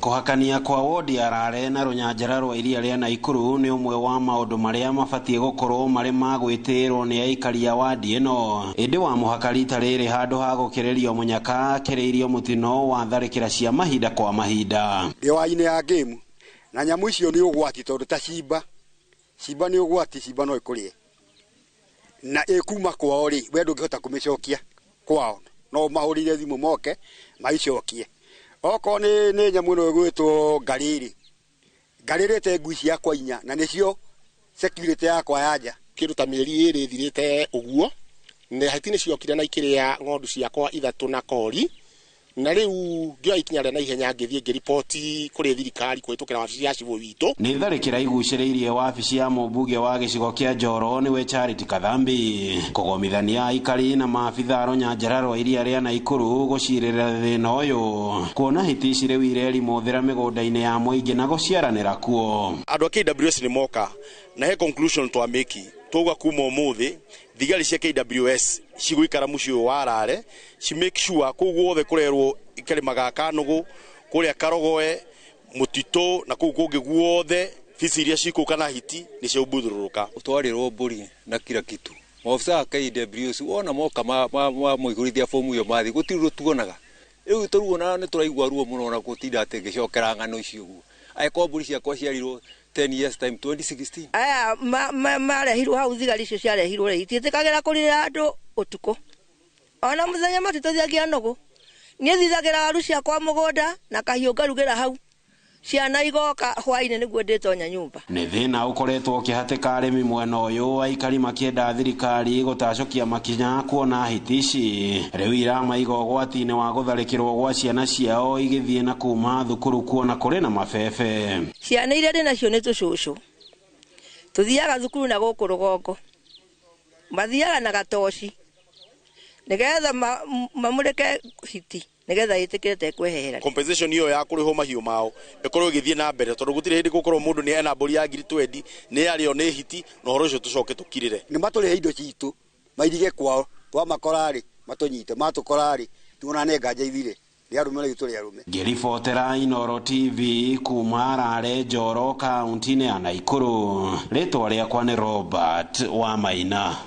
Kũhakania kwa wodi ya Rare na rũnyanjara rwa iria rĩa Naikuru nĩ ũmwe wa maũndũ marĩa mabatiĩ gũkorwo marĩ ma gwĩtĩĩrwo nĩ aikari a wadi ĩno. Ĩndĩ wa mũhaka rita rĩrĩ handũ ha gũkĩrĩrio mũnyaka akĩrĩirio mũtino wa tharĩkĩra cia mahinda kwa mahinda. Ndĩ wa-inĩ ya game na nyamũ icio nĩ ũgwati tondũ ta cimba cimba nĩ ũgwati cimba no ĩkũrĩe na ĩkuma kwao rĩ we ndũngĩhota kũmĩcokia kwao no mahũrĩre thimũ moke maicokie okorwo nĩ nĩ nyamũ ĩno ĩgwĩtwo ngarĩ rĩ ngarĩ rĩte ngui ciakwa inya na nĩcio security yakwa ya nja. Kĩndũ ta mĩeri ĩrĩ ĩthirĩte ũguo nĩ hiti nĩ ciokire na ikĩrĩa ng'ondu ciakwa ithatũ na kori na rĩu ngĩoya ikinya rĩa naihenya ngĩthiĩ ngĩriboti kũrĩ thirikari kũhĩtũkĩra wabici ya cibũ witũ. Nĩ tharĩkĩra igucĩrĩirie wabici ya mũmbunge wa gĩcigo kĩa Njoro nĩwe Charity Kathambi kũgomithania aikari na maabitha a rũnyanjara rwa iria rĩa Naikuru gũcirĩrĩra thĩna ũyũ kuona hiti ici rĩu irerimũthĩra mĩgũnda-inĩ ya mũingĩ na gũciaranĩra kuo. Andũ a KWS nĩ moka na he conclusion twamĩki twauga kuma ũmũthĩ thigari cia KWS cigũikara mũciĩ ũyũ wa Rare ci make sure kũu guothe kũrerwo ikarĩmaga kanũgũ kũrĩa Karogoe mũtitũ na kũu kũngĩ guothe bici iria cikũu kana hiti nĩ ciaumbuthũrũrũka. Utwarĩrwo mbũri na kila kitu maofisa a KWS wona moka mamũihũrithia fomu ĩyo mathi gũtirĩ ũndũ tuonaga rĩu tũruona nĩ tũraigua ruo mũno na gũtinda atĩ ngĩcokera ng'ano icio ũguo angĩkorwo mbũri ciakwa ciarirwo 10 years time 2016. Aya marehirwo hau thigari icio ciarehirwo rĩ itiĩtĩkagĩra kũrĩra andũ ũtukũ ona mũthenya matitũthiagia nũgũ. Niĩ thithagĩra waru ciakwa mũgũnda na kahiũ ngarugĩra hau ciana igoka hwainĩ nĩguo ndĩtonya nyũmba. Nĩ thĩna ũkoretwo ũkĩhatĩka arĩmi mwena ũyũ aikari makĩenda thirikari gũtacũkia makinya kuona hiti ici rĩu iramaiga ũgwati-inĩ wa gũtharĩkĩrwo gwa ciana ciao igĩthiĩ na kuma thukuru kuona kũrĩ na mabebe. Ciana iria ndĩ nacio nĩ tũcũcũ tũthiaga thukuru na gũkũ rũgongo mathiaga na gatoci nĩgetha mamũrĩke hiti nĩgetha ĩtĩkĩre ta ĩkwehera. Compensation iyo ya kũrĩhwo mahiũ mao ĩkorwo ĩgĩthiĩ na mbere tondũ gũtirĩ hĩndĩ gũkorwo mũndũ nĩ ena mbũri ya ngiri twendi nĩ yarĩo nĩ hiti na ũhoro ũcio tũcoke tũkirĩre. Nĩ matũrĩhe indo citũ mairige kwao twamakora rĩ matũnyite matũkora rĩ tuonane nganja ithire nĩ arũme rĩu tũrĩ arũme. Ngĩribotera Inooro TV kuma Rare Njoro kaunti-inĩ ya Naikuru rĩtwa rĩakwa nĩ Robert Wamaina.